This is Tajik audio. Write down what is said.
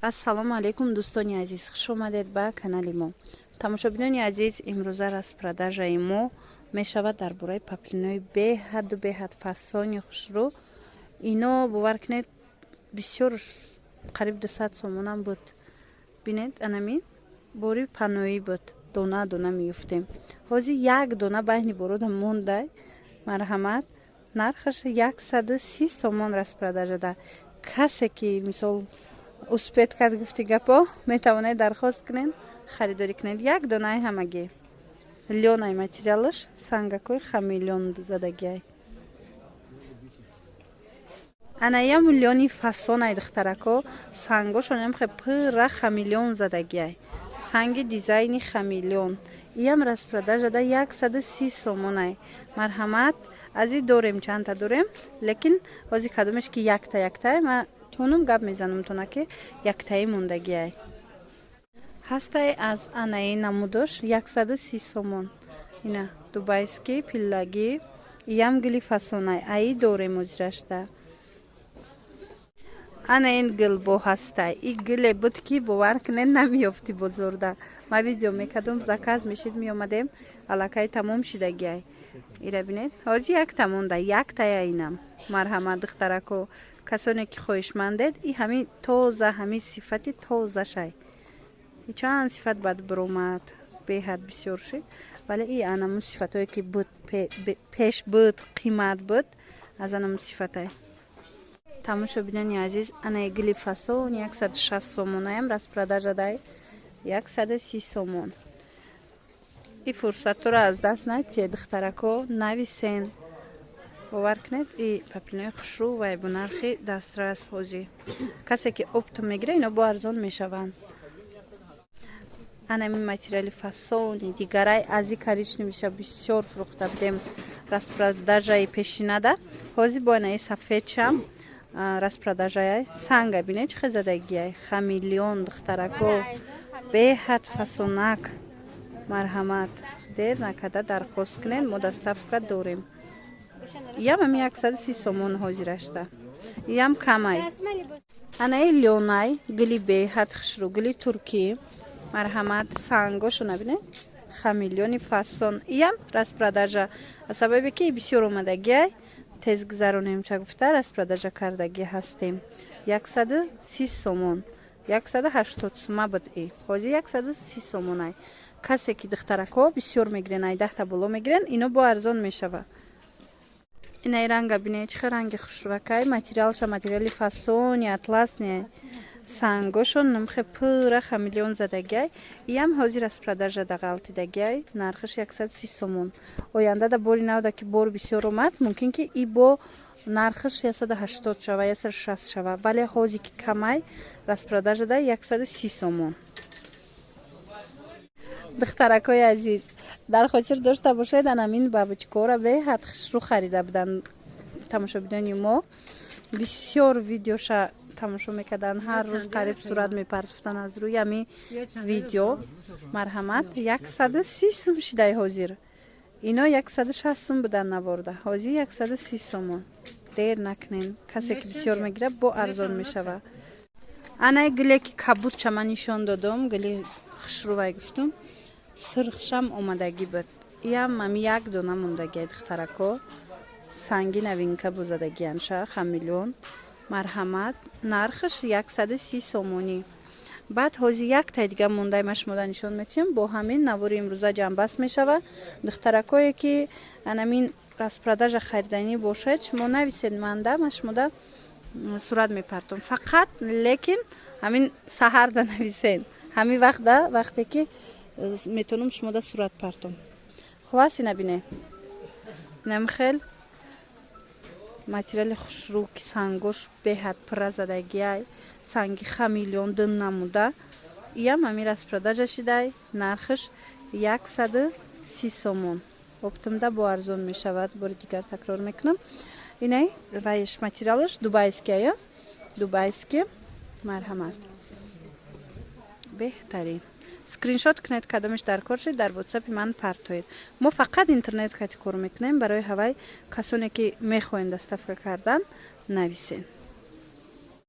Ассалому алайкум, дӯстони азиз, хуш омадед ба канали мо. Тамошобинони азиз, имрӯза распродажаи мо мешавад дар бораи паплинои беҳаду беҳад фасони хушрӯ. Ино, бовар кунед, бисёр, қариб 200 сомонам буд. Бинед, анамин бори паноӣ буд, дона дона меёфтем. Ҳозир як дона байни борода мондай. Марҳамат, нархаш 130 сомон распродажада. Касе ки, мисол, успеть кард, гуфти гапо, метавонед дархост кунед, харидорӣ кунед. Як донаи ҳамагӣ. Лёнай материалаш, сангакои хамелеон задагиай. Анаям лёни фасонай, духтарако, сангошонам хе пурра хамелеон задагиай, санги дизайни хамелеон. Иям распродажада 130 сомонай. Марҳамат, аз и дорем, чандта дорем, лекин ҳозир кадомеш ки якта яктай ма тонум гап мезанам, тона ки яктаи мондагиай ҳастай. Аз анаи намудош 130 сомон. Ина дубайский пиллагӣ, иям гили фасонай, аи дорем озирашта. Ана ин гил бо ҳастай. И гиле буд, ки, бовар кунед, намеёфти бозорда. Ма видео мекардум, заказ мешид, меомадем, аллакай тамом шидагиай. Ира бинед, ҳозир якта монда, яктая инам. Марҳамат, духтарако, касоне ки хоҳишмандед, и ҳами тоза, ҳами сифати тозашай. Чанд сифат баъд биромад, беҳад бисёр шид, вале и анамун сифатое ки буд, пеш буд, қимат буд, аз анамун сифатай. Тамошобинони азиз, анаи гили фасон 160 сомонаям распродажадай, 130 сомон. И фурсатро аз даст натиҳед, духтарако, нависен. Бовар кунед, и паплинои хушрӯ ва бо нархи дастрас. Ҳозир касе ки оптом мегира, ино бо арзон мешаванд. Анами материали фасони дигарай, ази коричневиша бисёр фурӯхта будем распродажаи пешинада. Ҳозир бо анаи сафедшам распродажая. Санга бинед, чӣ хел задагиай, хамелеон. Духтарако, беҳад фасонак. Марҳамат, дер накарда дархост кунед, мо доставка дорем. Ям ами 130 сомон ҳозирашта, ям камай. Анаи лёнай, гили беҳад хушрӯ, гили туркӣ. Марҳамат, сангошо набинед, хамелеони фасон. Иям распродажа, аз сабабе ки бисёр омадагиай, тез гузаронем ча гуфта распродажа кардагӣ ҳастем. 130 сомон, 180 сума буд, и ҳозир 130 сомонай. Касе ки, духтаракҳо, бисёр мегирен, ай 10-та боло мегирен, ино бо арзон мешавад. Инаи ранга бинед, чӣ хел ранги хушрӯакай. Материалша материали фасони атласне, сангошон намхе пурра хамелеон задагиай. Иям ҳозир распродажа дағалтидагиай, нархаш 130 сомон. Ояндада бори навда ки бор бисёр омад, мумкин ки и бо нархаш 180 шава, 160 шава, вале ҳозир ки камай, распродажада 130 сомон. Духтаракҳои азиз, дар хотир дошта бошед, анамин бабочкора беҳад хушрӯ харида буданд тамошобинони мо, бисёр видеоша тамошо мекарданд, ҳар рӯз қариб сурат мепартофтанд аз рӯи ҳами видео. Марҳамат, 130 сум шидай ҳозир. Ино 160 сум буданд наворда, ҳозир 130 сомон. Дер накунем, касе ки бисёр мегирад, бо арзон мешавад. Анаи гуле ки кабудча ман нишон додум, гули хушрӯвай гуфтум, сирхшам омадагӣ буд, иям ами як дона мондагиай, духтарако. Санги новинка бузадагианша, хамелеон. Марҳамат, нархаш 130 сомонӣ. Баъд ҳозир яктай дига мондай, ма шумода нишон метиҳам. Бо ҳамин навори имрӯза ҷамъбаст мешавад. Духтаракое ки анамин распродажа хариданӣ бошед, шумо нависед манда, ма шумода сурат мепартом. Фақат лекин ҳамин саҳарда нависен, ҳамин вақта, вақте ки метавонам шумода сурат партом. Хулас, ина бинед, инам хел материали хушрӯ ки сангош беҳад пурра задагиай, санги хамелеон дин намуда. Иям ҳамин распродажа шидай, нархаш 130 сомон. Оптомда бо арзон мешавад, бори дигар такрор мекунам. Инай вайш, материалаш дубайский ая, дубайский. Марҳамат, беҳтарин. Скриншот кунед, кадомеш дар кор шед, дар ватсапи ман партоед. Мо фақат интернет кати кор мекунем, барои ҳавай касоне ки мехоҳем доставка кардан, нависен.